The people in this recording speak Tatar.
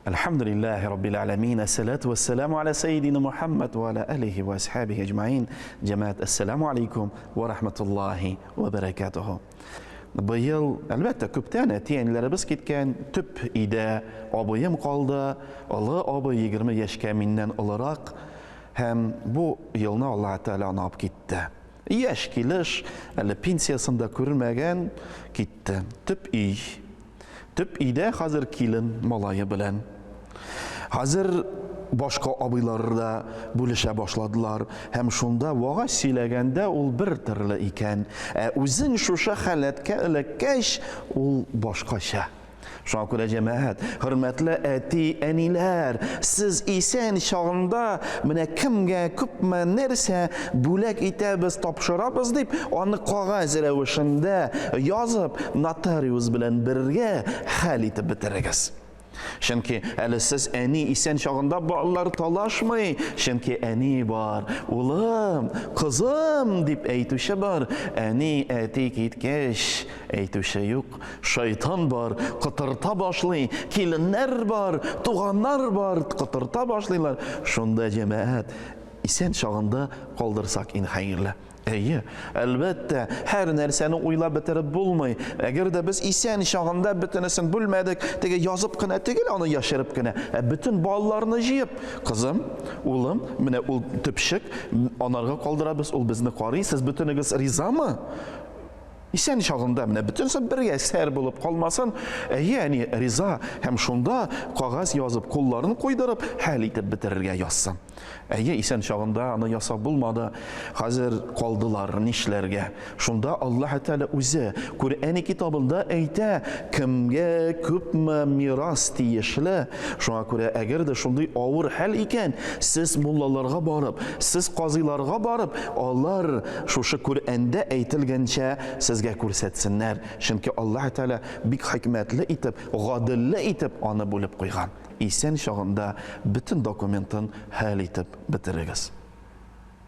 Әлхәмдүлилләһи раббил әләмин, әссәләтү вәссәламү аля сәййидина Мухәммәд вә аля әлихи вә әсхәбихи әҗмәин. Җәмәгать, әссәламү алейкум вә рахматуллаһи вә бәрәкәтүһү. Быел, әлбәттә, күптән әти-әниләребез киткән, төп өйдә абыем калды, олы абый 20 яшькә миннән олырак, һәм бу елны Аллаһ Тәгалә аны алып китте. Яшь килеш, әле пенсиясен дә күрмәгән, китте. Төп өй. Төп өйдә хәзер килен малае белән. Хәзер башка абыйлар да бүлешә башладылар һәм шунда вагаз сөйләгәндә ул бер төрле икән, ә үзең шушы халәткә эләккәч, ул башкача. Шуңа күрә, җәмәгать, хөрмәтле әти-әниләр, сез исән чагында менә кемгә күпме нәрсә бүләк итәбез, тапшырабыз дип, аны кагазь рәвешендә язып, нотариус белән бергә хәл итеп бетерегез. Чөнки әле сез әни исән чагында балалар талашмый, чөнки әни бар, улым, кызым дип әйтүче бар, әни, әти киткәч, әйтүче юк. Шайтан бар, котырта башлый, киленнәр бар, туганнар бар, котырта башлыйлар. Шунда җәмәгать исән чагында калдырсак иң хәерле. Әйе, әлбәттә, һәр нәрсәне уйлап бетереп булмый. Әгәр дә без исән чагында бөтенесен бүлмәдек, теге язып кына түгел, аны яшереп кенә, ә бөтен балаларны җыеп, кызым, улым, менә ул төпчек, анарга калдырабыз, ул безне карый, сез бөтенегез ризамы? Исән чагында менә бөтенесе бергә сәр булып калмасын. Әйе, әни, риза, һәм шунда кагазь язып, кулларын куйдырып, хәл итеп бетерергә язсын. Әйе, исән чагында аны ясап булмады. Хәзер калдылар, нишләргә? Шунда Аллаһ Тәгалә үзе Коръәни китабында әйтә, кемгә күпме мирас тиешле. Шуңа күрә, әгәр дә шундый авыр хәл икән, сез муллаларга барып, сез казыйларга барып, алар шушы Коръәндә әйтелгәнчә сезгә күрсәтсеннәр. Чөнки Аллаһ Тәгалә бик хикмәтле итеп, гаделле итеп аны бүлеп куйган. Исән чагында бөтен документын хәл итеп бетерегез.